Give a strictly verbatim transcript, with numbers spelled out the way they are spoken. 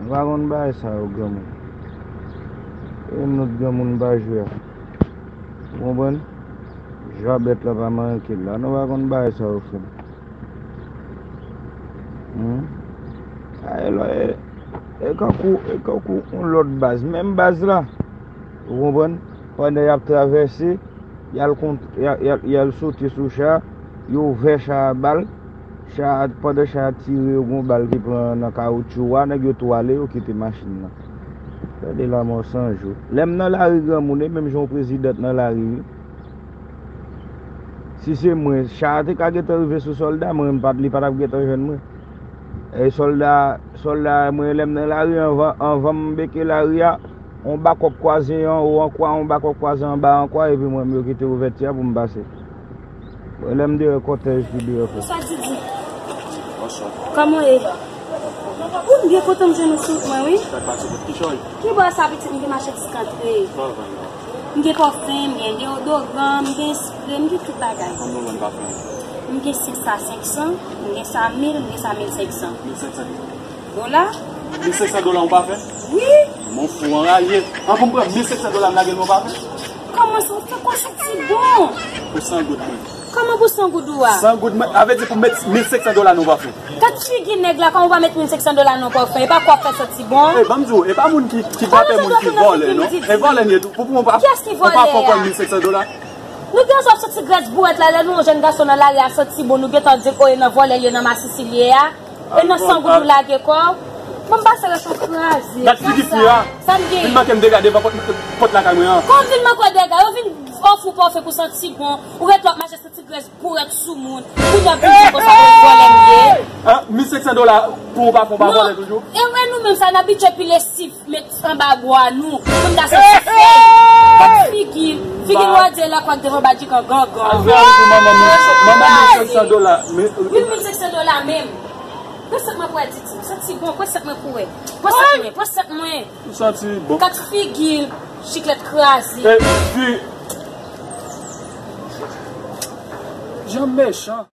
Nou pa konn bagay sa yo, granmoun. E nou granmoun pa jwe a. Ou konprann? Jwabèt la pa manke la. Nou pa konn bagay sa yo, frè m. Hmm? A, e lò, e, e kankou, e kankou yon lòt baz. Menm baz la. Ou konprann? Pandan y ap travèse, y al kont-, y al, y al, y al sote sou cha, yo ouvè cha a bal. Cha a, pandan cha a tire, yo gen yon bal ki pran nan kawotchou a, nèg yo tou ale, yo kite machin nan. Gade lanmò san jou. Lè m nan lari, granmoun, e menm jan yon prezidan t nan lari, wi. Si se mwen, cha a te ka gentan rive sou sòlda, mwen, m pa t, li pa t ap gentan jwenn mwen. E sòlda, sòlda, mwen, lè m nan lari, anvan, anvan m beke lari a, yon bakòp kwaze anwo an kwa, yon bakòp kwaze anba an kwa, epi mwen, m yo kite ouvèti a pou m pase. Mwen, lè m deyò, kòtèj ki deyò, frè. Sa Didi? Bonswa. Kòman w ye? Ou, m byen kontan m jwenn ou sou wout mwen, wi. Sa k pase, kot ki chòy? Ki bò sa, pitit, m te mache ti kantre. Sa w vann la? M gen pòfen, m gen deodoran, m gen spre, m gen tout bagay. Konbyen w vann pafen? M gen sa senk san, m gen sa mil, m gen sa mil senk san. Mil senk san dola? Mil senk san dola yon pafen? Wi. Mon fou anraje. An pou m pran mil senk san dola m lage l yon pafen? Kòman sa w fè, kò w santi bon? Pou san goud mwen. Kòman pou san goud ou a? San goud mwen, sa vle di pou m met mil senk san dola nan yon pafen. Gad figi nèg la, kòman w pa met mil senk san dola nan yon pafen? E pa kwafè santi bon? E, ban m di w, e pa moun ki, ki trape moun ki vòlè, non. E vòlè m ye tou. Pou, pou yon pa, kiyès ki vòlè a? Yon pafen w pran mil senk san dola. Nou gen w ap santi grès bourèt la, lè nou wè yon jèn gason nan lari a santi bon, nou gentan di, o, e nan vòlè l ye, nan masisi l ye a. E nan san goud ou lage kò w. Bon, m pase rès ou kraze. Gad figi fi a. Sa m gen? Vin manke m dega devan pòt, pòt lakay mwen an. Kòman vin manke w dega? Yo vin ofri w pafen pou santi bon. Ou ret w ap mache santi grès bourèt sou moun. Kounye a w ap vin di konsa pou vòlè m ye. Ah, mil senk san dola pou yon pafen, w pa vòlè toujou? E wè nou menm sa, n abitye pile sif. Met anba bwa nou. Moun ta santi fèy. Gad figi l. Figi l wè de la kwak devan badjikan gangan. Al fè yon pou manman mil, manman mil senk san dola. Wi, mil senk san dola menm. Pran sant mwen pou wè, Didi. Santi bon, pran sant mwen pou wè. Pran sant mwen, pran sant mwen. Ou santi bon. Gad figi l, chiklèt kraze. E fi. Jan mechan.